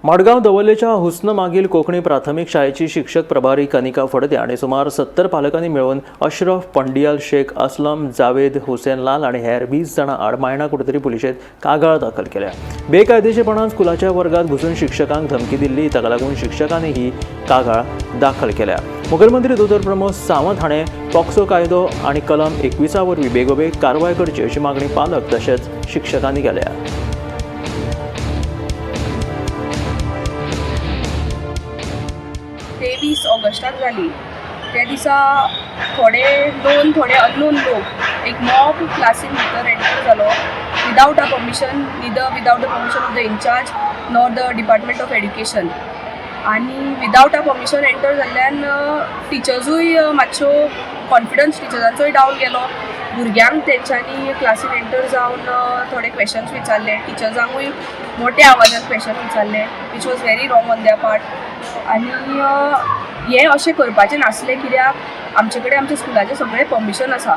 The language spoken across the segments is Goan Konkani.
मडगांव दवर्लेच्या हुस्न मागील कोंकणी प्राथमीक शाळेची शिक्षक प्रभारी कनिका फडते आनी सुमार 70 पालकांनी मेळून अशरफ पंडियाल, शेख असलम, जावेद हुसेन लाल आनी हेर 20 जाणां आड मायणा कुडतरी पुलिशेंत कागाळ दाखल केल्या. बेकायदेशीरपणान स्कुलाच्या वर्गात घुसून शिक्षकांक धमकी दिल्ली, ताका लागून शिक्षकांनी ही कागाळ दाखल केल्या. मुखेलमंत्री दोतोर प्रमोद सावंत हाणें पॉक्सो कायदो आनी कलम 21 वरवीं बेगोबेग कारवाय करची अशी मागणी पालक तशेंच शिक्षकांनी केल्या. 23 ऑगस्टाक जाली. त्या दिसा थोडे दोन थोडे अननोन लोक, एक मॉब क्लासीन भितर एंटर जालो without a permission, neither without the permission of the incharge nor the department of education. आनी विदावट अ परमिशन एंटर जाल्ल्यान टिचर्सूय मातश्यो कॉन्फिडन्स टिचर्सांचोय डावन गेलो. भुरग्यांक तेंच्यांनी क्लासीन एंटर जावन थोडे क्वेशन्स विचारले, टिचर्सांकूय मोठ्या आवाजान क्वेशन विचारले, which was very wrong on their part. आनी हें अशें करपाचें नासलें, कित्याक आमचे कडेन आमच्या स्कुलाचें सगळें परमिशन आसा.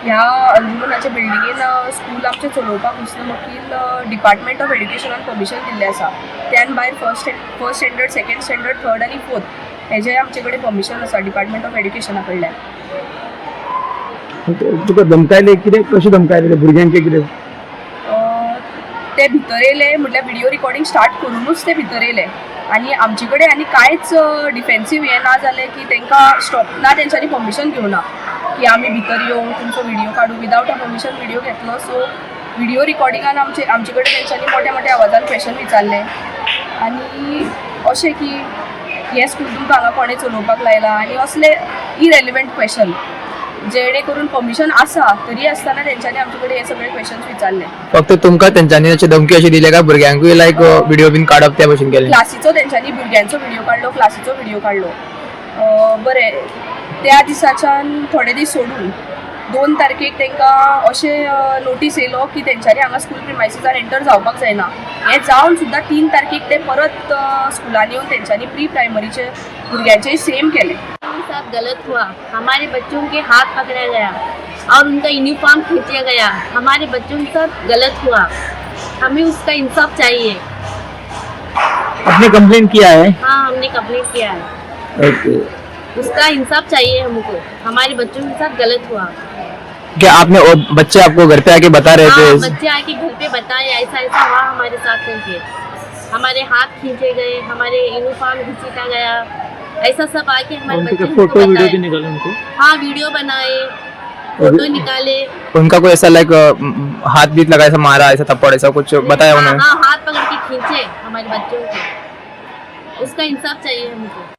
ह्या अंजुमनाच्या बिल्डिंगेन स्कूल आमचें चलोवपाक हुस्न वकील डिपार्टमेंट ऑफ एड्युकेशनान परमिशन दिल्लें आसा. त्यान भायर first standard, second standard, third आनी फोर्थ हेजें आमचे कडेन परमिशन आसा डिपार्टमेंट ऑफ एड्युकेशना कडल्यान. तुका धमकायले कितें, कशें धमकायले भुरग्यांक कितें? ते भितर येयले म्हटल्यार व्हिडियो रिकॉर्डिंग स्टार्ट करुनूच ते भितर येयले आनी आमचे कडेन आनी कांयच डिफेन्सीव हें ना जालें की तांकां स्टॉप ना, तेंच्यांनी परमिशन घेवना की आमी भितर येवन तुमचो व्हिडियो काडू. विदावट अ परमिशन व्हिडियो घेतलो. सो व्हिडियो रिकॉर्डिंगान आमचे कडेन तेंच्यांनी मोठ्या मोठ्या आवाजान क्वेशन विचारलें आनी अशें की हें स्कूल तुमकां हांगा कोणें चलोवपाक लायलां आनी असले इरेलिवंट क्वेशन, जेणे करून परमिशन आसा तरी आसतना तेंच्यांनी आमचे कडेन हे सगळे क्वेशन्स विचारले. फक्त तुमकां तेंच्यांनी अशी धमकी अशी दिली काय भुरग्यांकूय लायक व्हिडिओ बीन काडप त्या भशेन केलें? क्लासीचो तेंच्यांनी भुरग्यांचो व्हिडियो काडलो, क्लासीचो व्हिडियो काडलो. बरें, त्या दिसाच्यान थोडे दीस सोडून 2 तारखेक तांकां अशें नोटीस येयलो की तेंच्यांनी हांगा स्कूल प्रिमायसीसान एंटर जावपाक जायना. हें जावन सुद्दां 3 तारखेक ते परत स्कुलान येवन तेंच्यांनी प्री प्रायमरीचे भुरग्यांचेय सेम केलें. के साथ गलत हुआ. हमारे बच्चों के हाथ पकड़ा गया और उनका यूनिफॉर्म खींचा गया. हमारे बच्चों के साथ गलत हुआ, हमें उसका इंसाफ चाहिए. आपने कंप्लेंट किया है? हाँ, हमने कंप्लेंट किया है. ओके. उसका इंसाफ चाहिए हमको. हमारे बच्चों के साथ गलत हुआ. क्या आपने और बच्चे आपको घर पे आके बता रहे हाँ, थे? बच्चे आके घर पे बताए, ऐसा ऐसा हुआ हमारे साथ करके, हमारे हाथ खींचे गए, हमारे यूनिफॉर्म घसीटा गया, ऐसा सब आके हमारे बच्चे हमको बताए. निकाले उनको? हाँ, वीडियो बनाए, फोटो निकाले. उनका कोई ऐसा लाइक हाथ बीत लगा, ऐसा मारा, ऐसा थप्पड़, ऐसा कुछ बताया हाँ, उन्होंने? हाँ, हाथ पकड़ के खींचे हमारे बच्चों को. उसका इंसाफ चाहिए हमको.